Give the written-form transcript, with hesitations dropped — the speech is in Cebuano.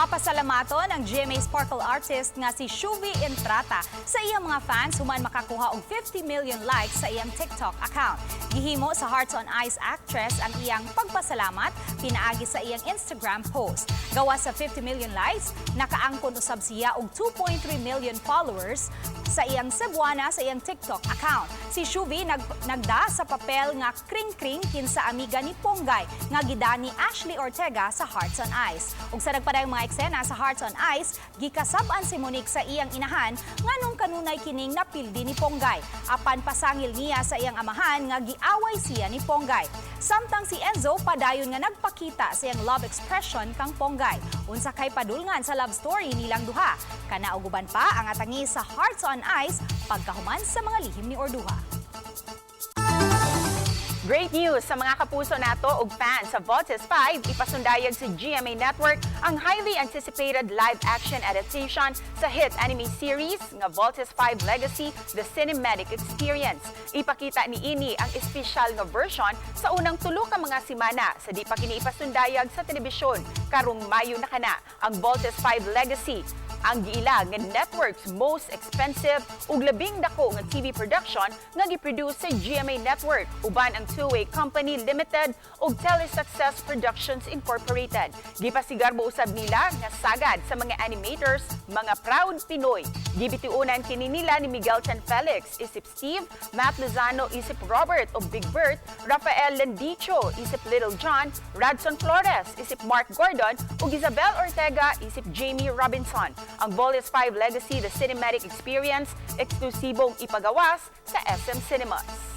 Mapasalamaton ang GMA Sparkle artist nga si Shuvee Entrata sa iyang mga fans human makakuha og 50 million likes sa iyang TikTok account. Gihimo sa Hearts on Ice actress ang iyang pagpasalamat pinaagi sa iyang Instagram post. Gawas sa 50 million likes, nakaangkon usab siya og 2.3 million followers sa iyang Cebuana sa iyang TikTok account. Si Shuvee nagda sa papel nga Kring Kring, kinsa amiga ni Ponggay nga gida ni Ashley Ortega sa Hearts on Ice. Ug sa nagpadayong mga eksena sa Hearts on Ice, gikasab-an si Monique sa iyang inahan nganong kanunay kining napildi ni Ponggay. Apan pasangil niya sa iyang amahan nga giaway siya ni Ponggay. Samtang si Enzo, padayon nga nagpakita sa iyang love expression kang Ponggay. Unsa kay padulngan sa love story nilang duha? Kana ug uban pa ang atangi sa Hearts on Ice pagkahuman sa mga lihim ni Urduja. Great news sa mga kapuso nato ug fans sa Voltes 5, ipasundayag sa GMA Network ang highly anticipated live-action adaptation sa hit anime series nga Voltes 5 Legacy: The Cinematic Experience. Ipakita niini ang espesyal nga version sa unang tulo ka mga simana sa di pa kini ipasundayag sa telebisyon karong Mayo na kana. Ang Voltes 5 Legacy ang giila nga network's most expensive ug labing dako nga TV production nga giproduce sa GMA Network uban ang Toei Company Limited ug Telesuccess Productions Incorporated. Gipasigarbo usab nila nga sagad sa mga animators, mga proud Pinoy. Gibitiunan kini nila ni Miguel Tanfelix isip Steve, Matt Lozano isip Robert o Big Bert, Rafael Landicho isip Little John, Radson Flores isip Mark Gordon ug Isabel Ortega isip Jamie Robinson. Ang Voltes 5 Legacy: The Cinematic Experience eksklusibong ipagawas sa SM Cinemas.